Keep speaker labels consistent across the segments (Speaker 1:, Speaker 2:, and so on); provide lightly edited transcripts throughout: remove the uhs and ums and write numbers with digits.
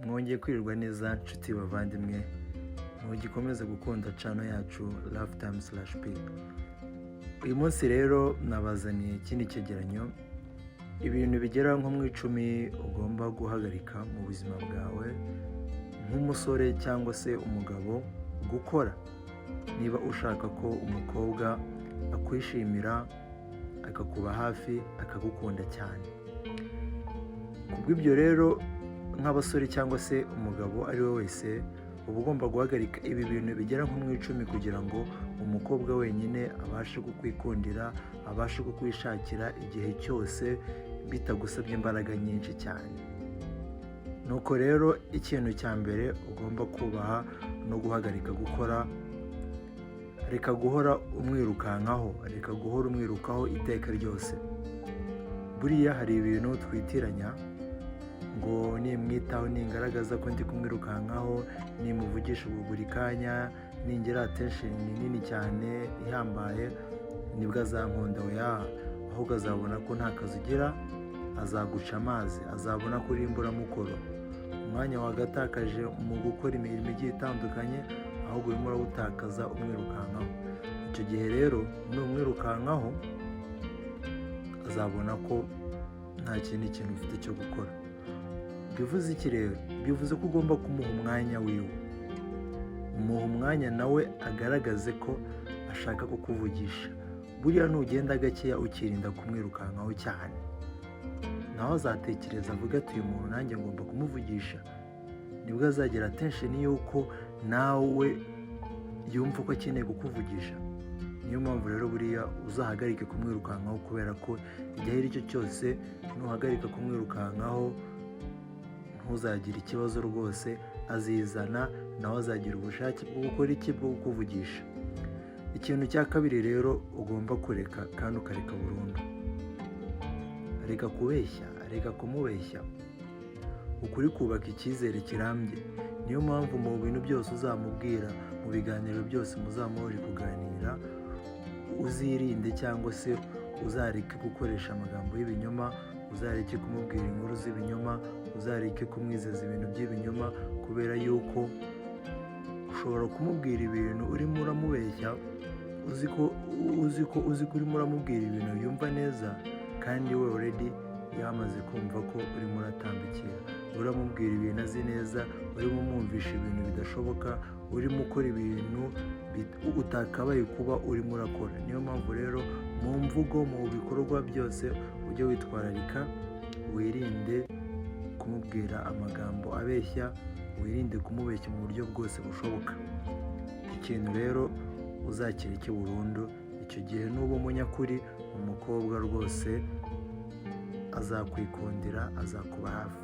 Speaker 1: Mwongeye kwirirwa neza, nshuti bavandimwe mugikomeze gukunda channel yacu Love Time slash P. Uyu munsi rero nabazaniye ikindi cyegeranyo, ibintu bigera nko mu 10 ugomba guhagarika mu buzima bwawe nk'umusore cyangwa se umugabo gukora niba ushaka ko umukobwa akwishimira, akakuba hafi, akagukunda cyane. Kubw'ibyo rero, nk'abasore cyangwa se umugabo ari we wese, uba ugomba guhagarika ibi bintu bigera nko mu 10 kugira ngo umukobwa wenyine abashe kukwikundira, abashe kukwishakira igihe cyose bitagusabye imbaraga nyinshi cyane. Nuko rero, ikintu cya mbere ugomba kubaha no guhagarika gukora: reka guhora umwirukankaho, reka guhora umwirukaho iteka ryose. Buriya hari ibintu twitiranya ngo nimwitaho, ningaragaza ko ndi kumwirukankaho, nimuvugisha ubu buri kanya, ningira attention nini cyane ihambaye, nibwo azankunda. Oya, ahubwo azabona ko nta kazi ugira, azaguca amazi, azabona ko uri imburamukoro. Umwanya wagatakaje mu gukora imirimo igiye itandukanye, ahubwo urimo urawutakaza umwirukankaho. Icyo gihe rero numwirukankaho, azabona ko nta kindi kintu ufite cyo gukora. Bivuze iki rero? Bivuze ko ugomba kumuha umwanya wiwe. Muha umwanya nawe agaragaze ko ashaka kukuvugisha. Buriya nugenda gakeya, ukirinda kumwirukankaho cyane, nawe azatekereza avuga ati: "Uyu muntu nanjye ngomba kumuvugisha." Nibwo azagira attention y'uko nawe yumva ko akeneye kukuvugisha. Niyo mpamvu rero buriya uzahagarike kumwirukankaho, kubera ko igihe ari cyo cyose nuhagarika kumwirukankaho, ntuzagire ikibazo rwose, azizana, nawe azagira ubushake bwo gukora iki? Bwo kukuvugisha. Ikintu cya kabiri rero ugomba kureka kandi ukareka burundu: reka kubeshya, reka kumubeshya. Ukuri kubaka icyizere kirambye. Niyo mpamvu mu bintu byose uzamubwira, mu biganiro byose muzaba kuganira, uzirinde cyangwa se uzareke gukoresha amagambo y'ibinyoma, uzareke kumubwira inkuru z'ibinyoma, uzareke kumwizeza ibintu by'ibinyoma, kubera yuko ushobora kumubwira ibintu urimo uramubeshya, uzi ko urimo uramubwira ibintu yumva neza, kandi we already yamaze kumva ko urimo uratambikira, uramubwira ibintu azi neza, urimo umwumvisha ibintu bidashoboka, urimo ukora ibintu utakabaye kuba urimo urakora. Niyo mpamvu rero mu mvugo, mu bikorwa byose, ujye witwararika, wirinde kumubwira amagambo abeshya, wirinde kumubeshya mu buryo bwose bushoboka. Ikintu rero uzakireke burundu. Icyo gihe nuba umunyakuri, umukobwa rwose azakwikundira, azakuba hafi.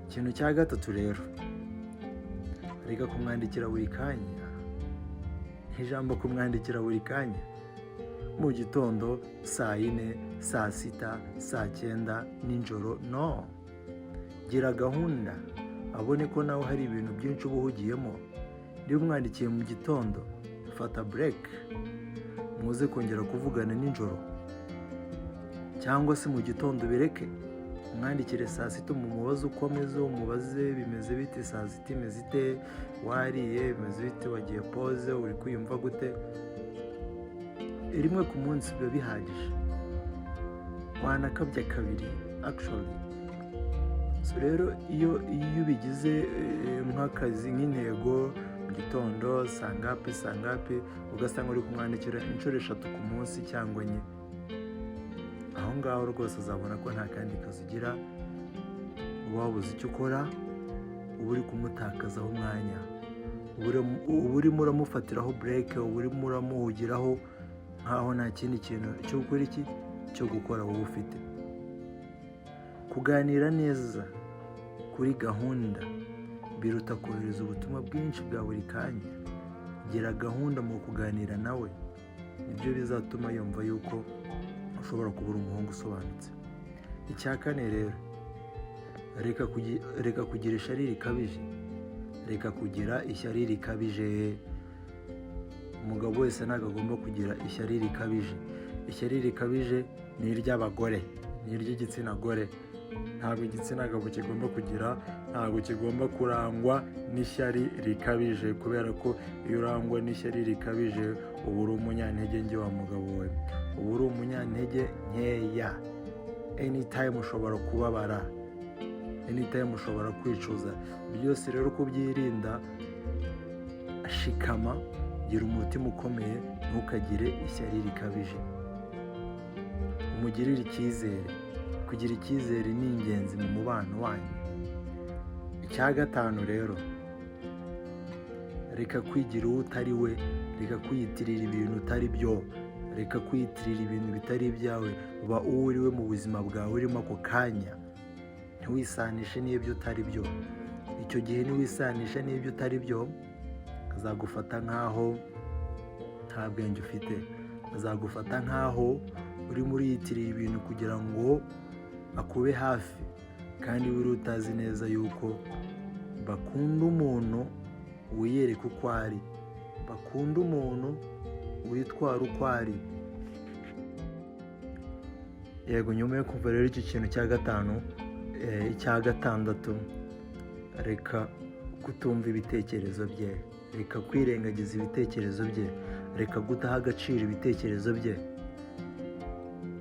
Speaker 1: Ikintu cya gatatu rero: reka kumwandikira buri kanya. Ijambo kumwandikira buri kanya, mu gitondo saa 4, saa 6, saa 9, nijoro, no gira gahunda, abone ko nawe hari ibintu byinshi uba uhugiyemo. Niba umwandikiye mu gitondo, fata break, muze kongera kuvugana nijoro, cyangwa se mu gitondo bireke, umwandikire saa 6, umubaze uko ameze, umubaze: "Bimeze bite saa 6? Imeze ite? Wariye? Bimeze bite? Wagiye pause? Uri kwiyumva gute?" Rimwe ku munsi biba bihagije, wanakabya kabiri actually. So rero iyo ubigize nk'akazi, nk'intego, mu gitondo saa ngapi, saa ngapi, ugasanga uri kumwandikira inshuro 3 ku munsi cyangwa 4, aho ngaho rwose azabona ko nta kandi kazi ugira, uba wabuze icyo ukora, uba uri kumutakazaho umwanya, uba urimo uramufatiraho break, uba urimo uramuhugiraho nkaho nta kindi kintu cyo gukora, iki cyo gukora wowe ufite. Kuganira neza kuri gahunda biruta kohereza ubutumwa bwinshi bwa buri kanya. Gira gahunda mu kuganira nawe, nibyo bizatuma yumva yuko ushobora kuba uri umuhungu usobanutse. Icya kane rero: reka kugira ishyari rikabije, reka kugira ishyari rikabije. Umugabo wese ntabwo agomba kugira ishyari rikabije. Ishyari rikabije ni iry'abagore, ni iry'igitsina gore. Ntabwo igitsina gabo kigomba kugira, ntabwo kigomba kurangwa n'ishyari rikabije, kubera ko iyo urangwa n'ishyari rikabije uba uri umunyantege nke wa mugabo we, uba uri umunyantege nkeya. Anytime ushobora kubabara, anytime ushobora kwicuza. Byose rero kubyirinda, shikama, gira umutima ukomeye, ntukagire ishyari rikabije, umugirire icyizere. Kugira icyizere ni ingenzi mu mubano wanyu. Icya gatanu rero, reka kwigira uwo utari we, reka kwiyitirira ibintu utari byo, reka kwiyitirira ibintu bitari ibyawe. Ba uwo uri we mu buzima bwawe urimo ako kanya, ntiwisanishe n'ibyo utari byo. Icyo gihe niwisanisha n'ibyo utari byo, azagufata nk'aho nta bwenge ufite, azagufata nk'aho urimo uriyitirira ibintu kugira ngo akube hafi, kandi buri utazi neza yuko bakunda umuntu wiyereka uko ari, bakunda umuntu witwara uko ari. Yego, nyuma yo kumva rero iki kintu cya gatanu, icya gatandatu, reka kutumva ibitekerezo bye, reka kwirengagiza ibitekerezo bye, reka kudaha agaciro ibitekerezo bye.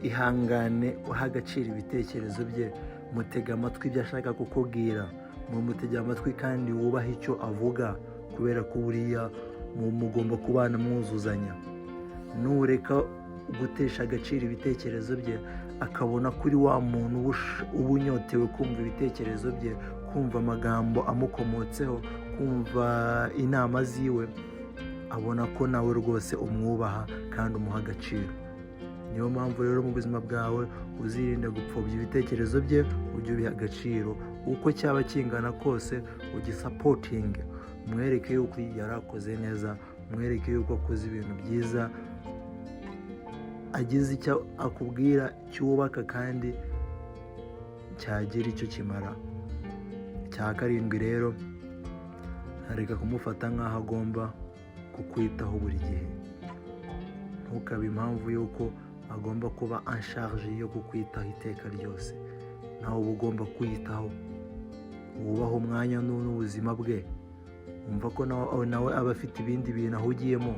Speaker 1: Ihangane uha agaciro ibitekerezo bye, mutega amatwi ibyo ashaka kukubwira, mumutege amatwi kandi wubahe icyo avuga, kubera ko buriya mugomba kubana mwuzuzanya. Nureka gutesha agaciro ibitekerezo bye, akabona kuri wa muntu uba unyotewe kumva ibitekerezo bye, kumva amagambo amukomotseho, kumva inama ziwe, abona ko nawe rwose umwubaha kandi umuha agaciro. Niyo mpamvu rero mu buzima bwawe uzirinda gupfobya ibitekerezo bye, ujye ubiha agaciro uko cyaba kingana kose, ugisupportinge, umwereke yuko yarakoze neza, umwereke yuko akoze ibintu byiza, agize icyo akubwira cyubaka kandi cyagira icyo kimara. Icya karindwi rero, reka kumufata nk'aho agomba kukwitaho buri gihe. Ntukabe impamvu y'uko agomba kuba en charge yo kukwitaho iteka ryose. Nawe uba ugomba kwiyitaho, wubahe umwanya n'ubuzima bwe, wumva ko nawe aba afite ibindi bintu ahugiyemo.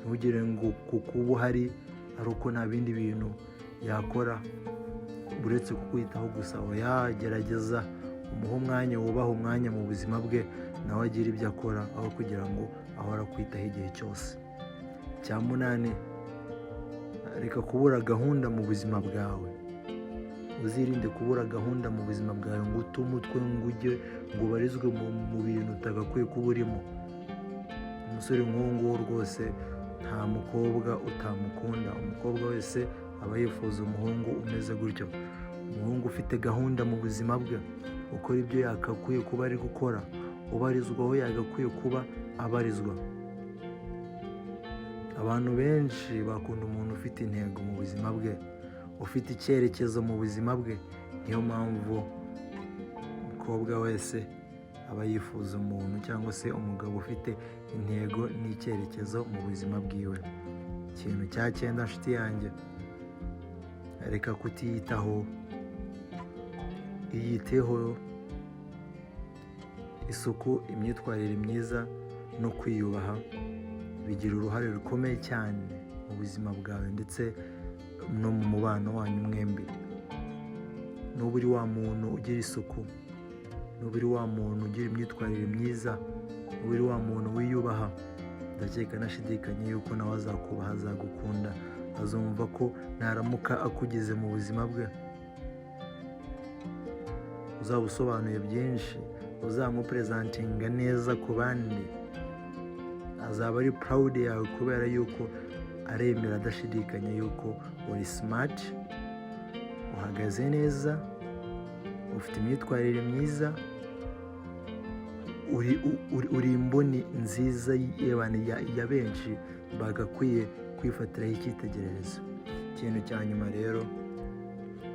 Speaker 1: Ntugire ngo kuko uba uhari ari uko nta bindi bintu yakora uretse kukwitaho gusa. Oya, gerageza umuhe umwanya, wubahe umwanya mu buzima bwe, nawe agire ibyo akora aho kugira ngo ahore akwitaho igihe cyose. Icya munani, reka kubura gahunda mu buzima bwawe. Uzirinde kubura gahunda mu buzima bwawe, ngo ute umutwe, ngo ujye ngo ubarizwe mu bintu utagakwiye kuba urimo. Umusore nk'uwo nguwo rwose nta mukobwa utamukunda. Umukobwa wese aba yifuza umuhungu umeze gutyo, umuhungu ufite gahunda mu buzima bwe, ukora ibyo yagakwiye kuba ari gukora, ubarizwa aho yagakwiye kuba abarizwa. Abantu benshi bakunda umuntu ufite intego mu buzima bwe, ufite icyerekezo mu buzima bwe. Niyo mpamvu umukobwa wese aba yifuza umuntu cyangwa se umugabo ufite intego n'icyerekezo mu buzima bwiwe. Ikintu cya cyenda, nshuti yanjye, reka kutiyitaho, iyiteho. Isuku, imyitwarire myiza no kwiyubaha bigira uruhare rukomeye cyane mu buzima bwawe ndetse no mu mubano wanyu mwembi. Nuba uri wa muntu ugira isuku, nuba uri wa muntu ugira imyitwarire myiza, nuba uri wa muntu wiyubaha, ndakeka nashidikanya yuko nawe azakubaha, azagukunda, azumva ko naramuka akugeze mu buzima bwe uzaba usobanuye byinshi, uzamupresentinga neza ku bandi, azaba ari proud yawe, kubera yuko aremera adashidikanya yuko uri smart, uhagaze neza, ufite imyitwarire myiza, uri imboni nziza ya benshi bagakwiye kwifatiraho icyitegererezo. Ikintu cya nyuma rero,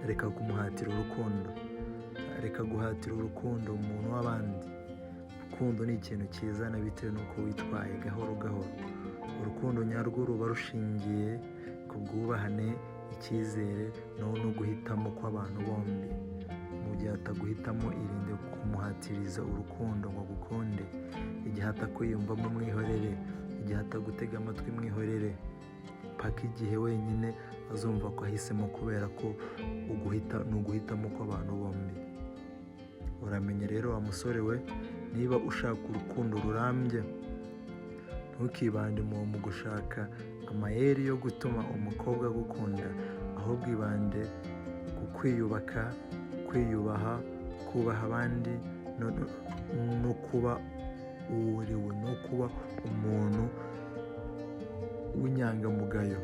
Speaker 1: reka kumuhatira urukundo, reka guhatira urukundo umuntu w'abandi. Urukundo ni ikintu kizana bitewe n'uko witwaye gahoro gahoro. Urukundo nyarwo ruba rushingiye ku bwubahane, icyizere no guhitamo kw'abantu bombi. Ataguhitamo, irinde kumuhatiriza urukundo ngo agukunde. Igihe atakwiyumvamo, mwihorere. Igihe atagutega amatwi, mwihorere, paka igihe wenyine azumva ko ahisemo, kubera ko uguhita ni uguhitamo kw'abantu bombi. Uramenye rero wa musore we, niba ushaka urukundo rurambye, ntukibande mu gushaka amayeri yo gutuma umukobwa agukunda, ahubwo ibande ku kwiyubaka, kwiyubaha, kubaha abandi no kuba uwo uriwe, no kuba umuntu w'inyangamugayo.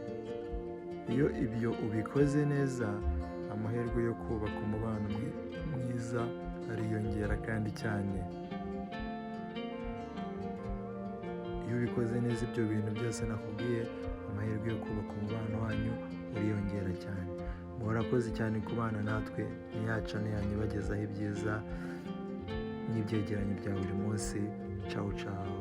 Speaker 1: Iyo ibyo ubikoze neza, amahirwe yo kubaka umubano mwiza ariyongera kandi cyane. Iyo ubikoze neza ibyo bintu byose nakubwiye, amahirwe yo kubaka umubano wanyu uriyongera cyane. Murakoze cyane kubana natwe. Niyaca niyanyu ibagezaho ibyiza n'ibyegeranyo bya buri munsi. Cawu cawu.